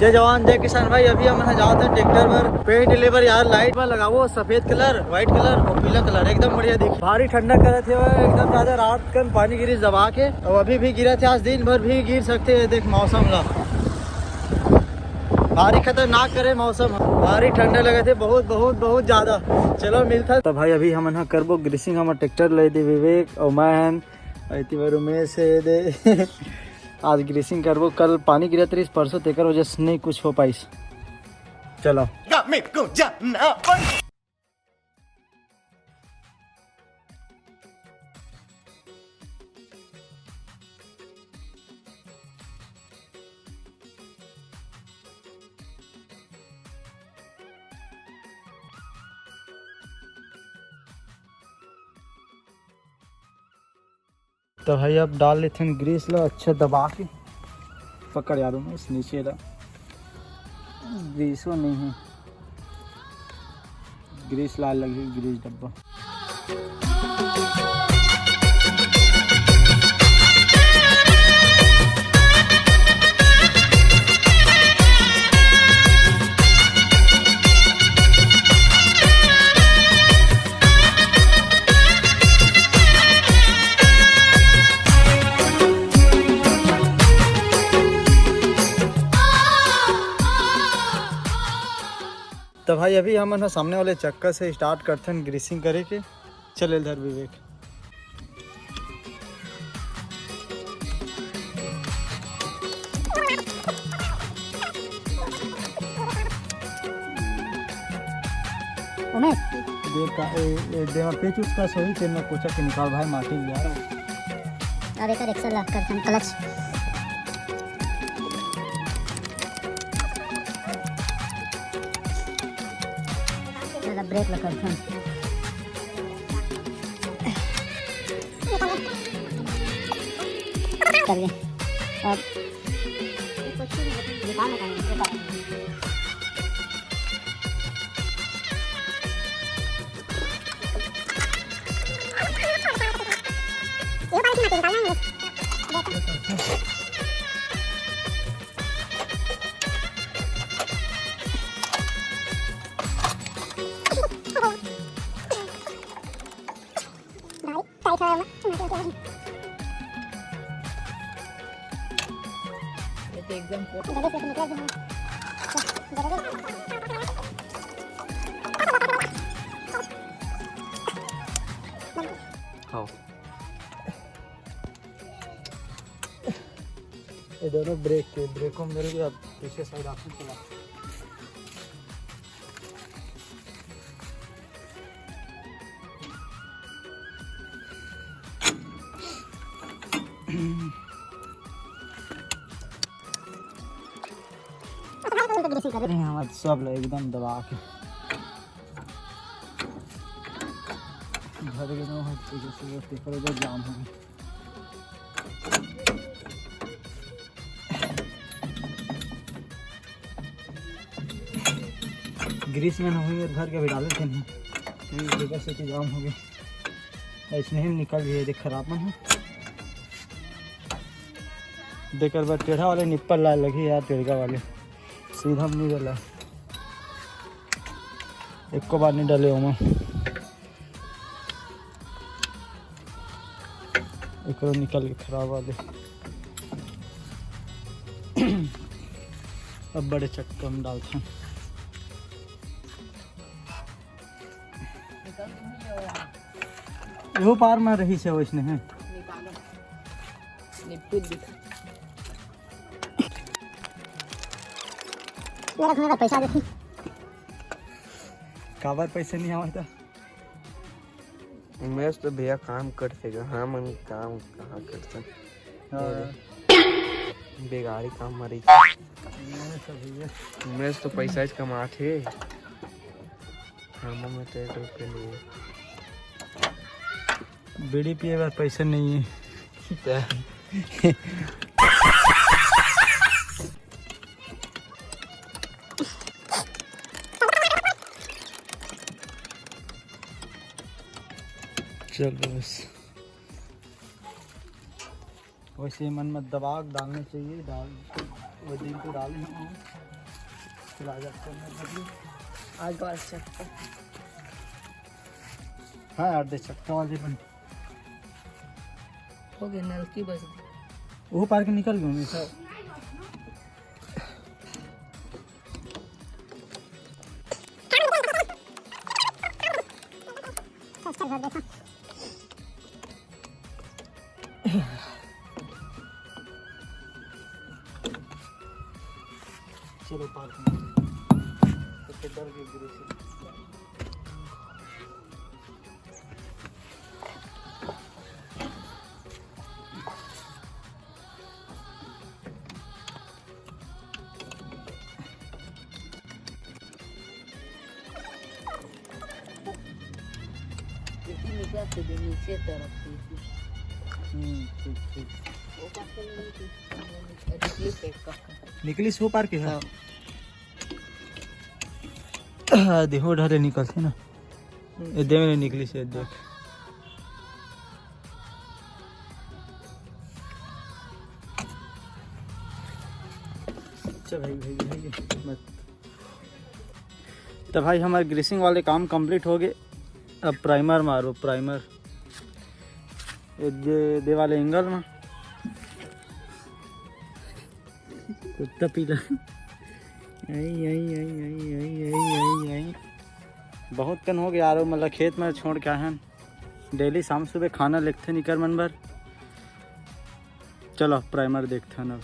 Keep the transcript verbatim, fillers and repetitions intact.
जय जवान जय किसान भाई, अभी हमन जावत हन ट्रैक्टर बर पेंट ले बर यार। लाइट में लगावो सफेद कलर, व्हाइट कलर और पीला कलर, एकदम बढ़िया दिखी। भारी ठंडा करत हे, एकदम ज्यादा। रात कन पानी गिरी दबा के, और अभी भी गिरत हे, आज दिन भर भी गिर सकथे। देख मौसम ला, भारी खतरनाक करे मौसम, भारी ठंडा लगत हे, बहुत बहुत बहुत ज्यादा। चलो मिलता। तो भाई अभी हमन ह करबो ग्रीसिंग, हमर ट्रैक्टर ले दे विवेक और मैं हन, अइती बार उमेश हे दे। आज ग्रीसिंग करबो, कल पानी गिरत रहिस परसों, तेकर वजह से नहीं कुछ हो पाइस। चलो। तो भाई अब डाल लेथन ग्रीस ला अच्छा दबा के। पकड़ यार उमेश, नीचे ला। ग्रीसो नहीं है, ग्रीस लाल लगी, ग्रीस डब्बा। तो भाई अभी हमन ह सामने वाले चक्का से स्टार्ट करथन ग्रीसिंग करे के। चल इधर विवेक। उमेश। देख का, ए, ए, देवा पेच उसका सही, तेन में कोचा के निकाल भाई, माटी यार। अब एकर एक्सल ला करथन क्लच। चला ब्रेक ला करथन। चल गए। अब ये तो एकदम हाँ। ये दोनों ब्रेक के, ब्रेकों में भी अब पीछे साइड ऑप्शन चला। अरे हाँ, सब ला एकदम दबा के भर के दो, हर चीज़ से पेपर उधर जाम हो गया। ग्रीस में ना हुई, भर के भी डाले थे नहीं, ये जगह से कि जाम हो गए, ऐसे ही निकल गए, देख खराब मन है। देकर बाद टेढ़ा वाले निप्पल लाए लगी यार, टेढ़ा वाले सीधा में नहीं डला, एको बार नहीं डले ओमा। एकरो निकल के खराब वाले। अब बड़े चक्का में डालते हैं। एहू पार में रही से वैसने है। मेरा घर का पैसा देखी। काबर पैसे नहीं आवा था? उमेश तो भैया काम करथे गा, हमन काम कहाँ करथन? हाँ। बेगारी काम मरी। उमेश तो भैया। उमेश तो पैसा च कमाथे। हमन में तो एक रुपया नहीं है। बीड़ी पिए बर पैसा नहीं है। चल बस। वैसे मन में दबा के डालना चाहिए, डाल, वो दिन तो डाले हम। चला जा, कोने में बदली। आज बार चक्का। हाँ यार, दे चक्का वाली बन। हो गए, नलकी बस दी। वो पार के निकल गए हमेशा। चलो पार्क में। तो डर गई गिरे से। नीचे तरफ से। हम्म, ठीक, ठीक। वो पास से नहीं थी। निकली से एक का। निकली से वो पार के है? हाँ। हाँ, देखो, ढाले निकलते ना। हम्म। ये दे मैंने निकली से, देख। अच्छा भाई, भाई, भाई, मत। तो भाई, हमारे ग्रीसिंग वाले काम कंप्लीट हो गए। अब प्राइमर मारो, प्राइमर। ये दे, दे वाले एंगल में। कुत्ता पीला। आई, आई, आई। बहुत कन हो गया यार, मतलब खेत में छोड़ के आए हैं। डेली शाम सुबह खाना लेगथे निकर मन बर। चलो प्राइमर देखथन अब।